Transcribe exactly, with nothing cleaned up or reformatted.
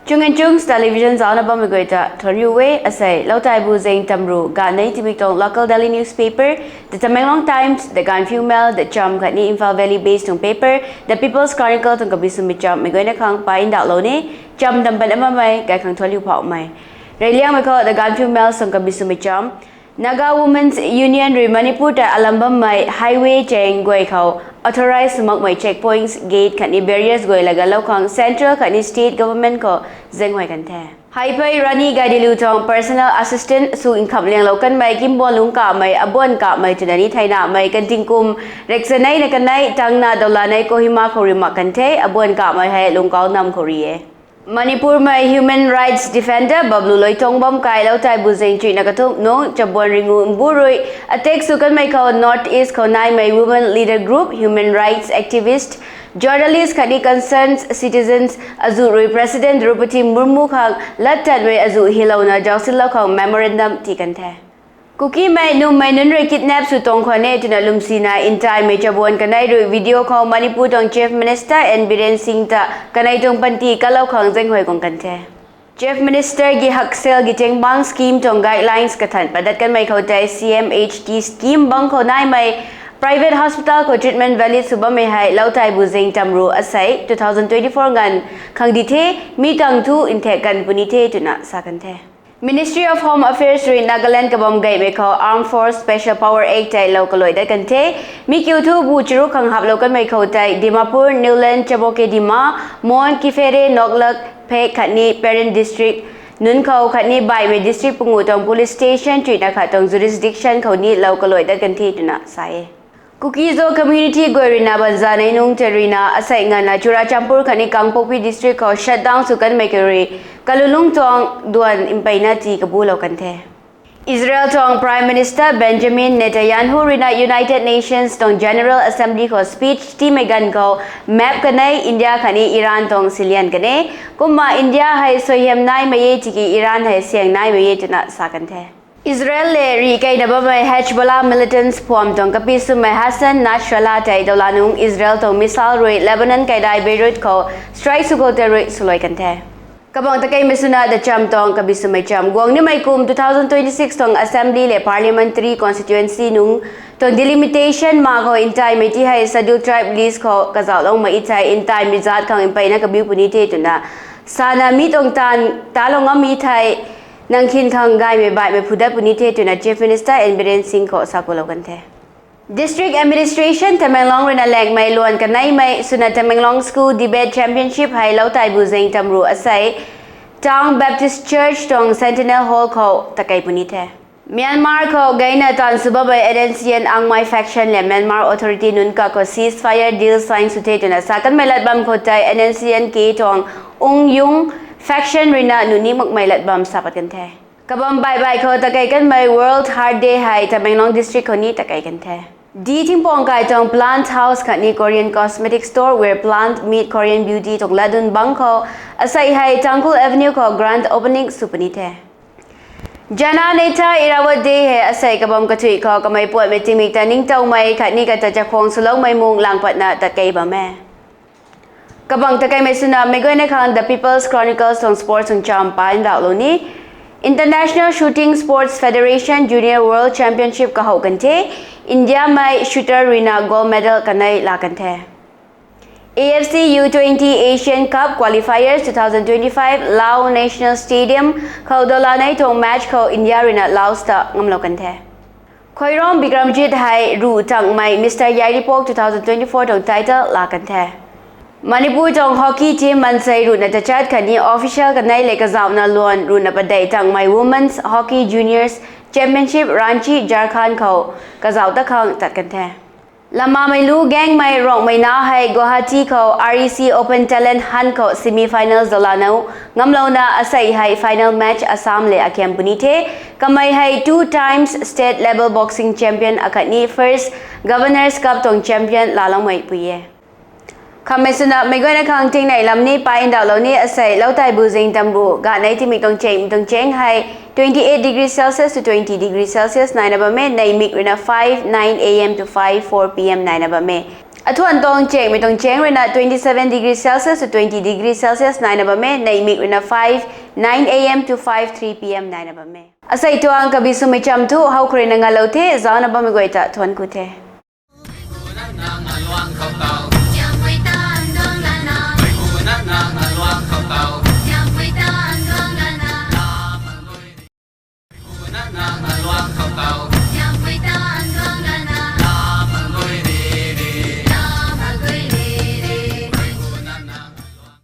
Chung and Chungs Television zaucna bammei guay ta thuanriu e. Asei Loutaibu Zeng Tamru ganei timik tuang local daily newspaper, The Tamenglong Times, The Gaanphiu Mail, The Cham khatni Imphal Valley based tuang paper, The People's Chronicle tuang kabi swmei cham mei guayna khang pa ndauhlou ni. Cham dam pan amamei gay khang thuanriu phauhmei. Reyliangmei khou The Gaanphiu Mail tuang kabi swmei cham, Naga Women's Union rui Manipur ta alam bammei highway chaeng guay khou authorized makmei checkpoints, gate khatni barriers guay lagaylou khang central khatni state government khou zaenghuay kan the. Heipei Rani Gaidinliu tuang personal assistant sw nkhamh lianglou kanmei Kimbo Lungkahmei abuan kahmei twna ni theinamei kantingkum reksaneina kanei tangna doulanei Kohima khou rui mak kan the. Abuan kahmei hei Lungkau nam khou rui e. Manipurmei human rights defender Bablu Loitong bam kai Loutaibu Zeng chuihna kathumh nung chabuan ringu mbu rui attack sw kanmei khou North East khou naimei women leader group, human rights activist, journalist khatni concerned citizens azuh rui President Droupadi Murmu khang lattatmei azuh hilouna zaucsinlou khang memorandum tii kan the. Kukimei nummei nunc rui kidnap sw tuang khwan e twna lwmsina ntaimei chabuan kanei rui video khou Manipur tuang Chief Minister N Biren Singh ta kanei tuang panty kalou khang zaenghuay guang kan the. Chief Minister ki Haksel ki Chengbang scheme tuang guidelines kathan padat kanmei khou tei C M H T scheme bang khou naimei private hospital khou treatment valid sw bammei hei Loutaibu Zeng Tamru asei two thousand twenty-four nganv khang di the, mi tang thu nthek kan puni the twna sa kan the. Ministry of Home Affairs rui Nagaland kabam gaymei khou Armed Force Special Power Act tei lou kaluai dat kan the. Mi kiu thu bu charuk khang haplou kanmei khou tei Dimapur, Niuland, Chabo-ke-Deima, Mon, Kiphire, Noklak, Phek khatni Peren district nunc khou khatni baihmei district pungu tuang police station chuihna khat tuang jurisdiction khou ni lou kaluai dat kan the twna sa e. Kuki-Zo community guay ruina banzanei nungc tei ruina asei nganvna Churachandpur khatni Kangpokpi district khou shutdown sw kanmei khou rui kalulungc tuang duan mpeyna tii kabulou kan the. Israel tuang Prime Minister Benjamin Netanyahu ruina United Nations tuang General Assembly khou speech tiimei ganv khou map kanei India khatni Iran tuang silian kan e. Kumna India hei suaihiam naimei e tiki Iran hei siang naimei e twna sa kan the. Israel le rih keina bammei Hezbollah militants phuam tuang kapi swmei Hassan Nasrallah tei doulanungc Israel tuang missile rui Lebanon kaidai Beirut khou strike sw khou tei rui swluai kan the. Kabang takeimei swna The Cham tuang kabi swmei cham guang nimei kum two thousand twenty-six tuang Assembly le Parliamentary Constituency nungc tuang delimitation ma khou ntaimei ti hei Scheduled Tribe list khou kazauhloumei thei ntaimei zaat khang mpeyna kabiu puni the twna sana mi tuang taanv talou ngammei thei nang khin khang gaymei baihmei phudat puni the twna Chief Minister N Biren Singh khou sakulou kan the. District Administration Tamenglong ruina langmei luan kaneimei swna Tamenglong School Debate Championship hei Loutaibu Zeng Tamru asei Town Baptist Church tuang Sentinel Hall khou takei puni the. Myanmar khou gayna taanv sw bammei N S C N Angmai faction le Myanmar authority nunc kakhou ceasefire deal sign sw the twna sa kanmei lat bam khou tei N S C N K tuang Ung Yung faction ruina nuni makmei lat bam sa pat kan the. Kabam baih baih khou takei kanmei World Heart Day hei Tamenglong district khou ni takei kan the. D Thingpuang kai tuang Plant House khatni Korean cosmetic store where plant meet Korean beauty tuang latdyn bang khou asei hei Tangkhul Avenue khou grand opening sw puni the. Jananetha Iravatte hei asei kabam kathuih khou kamei puatmei tingmik ta ningtowmei khatni kata chakhwang swloumei mung lang patna tatkei bam e. Kabang takeimei swna meic guayna khang The People's Chronicles tuang sports tuang cham pa ndauhlou ni. International Shooting Sports Federation Junior World Championship kahou kan the. Indiamei shooter ruina gold medal kanei la kan the. A F C U twenty Asian Cup Qualifiers two thousand twenty-five Lao National Stadium khou dolanei tuang match khou India ruina Laos ta ngamlou kan the. Khoirom Bikramjit hei ruh tangmei Mister Yairipok two thousand twenty-four tuang title la kan the. Manipur tuang hockey team mansei ruhna tachat khatni official kanei le kazauhna luan ruhna padeih tangmei Women's Hockey Juniors Championship Ranchi, Jharkhand khou kazauh ta khang tat kan the. Lamamei lu gangmei Rongmei Na hei Guwahati khou R E C Open Talent Hunt khou semi-finals dolanei ngamlouna asei hei final match Assam le akhiam puni the. Kamei hei two times state level boxing champion akhatni first Governor's Cup tuang champion laloumei pui e. Khammei swna meic guayna khang tingnei lam ni pa ndauhlou ni. Asei Loutaibu Zing Tamru ganei timik tuang cheng tuang cheng hei twenty-eight degree Celsius to twenty degree Celsius naina bam e. Neihmik ruina five, nine a.m. to five, four p.m. naina bam e. Athuan tuang chengmei tuang cheng ruina twenty-seven degree Celsius to twenty degree Celsius naina bam e. Neihmik ruina five, nine a.m. to five, three p.m. naina bam e. Asei tuang kabi swmei cham thu howkha ruina ngalou the. Zauna bammei guay ta thuan ku the.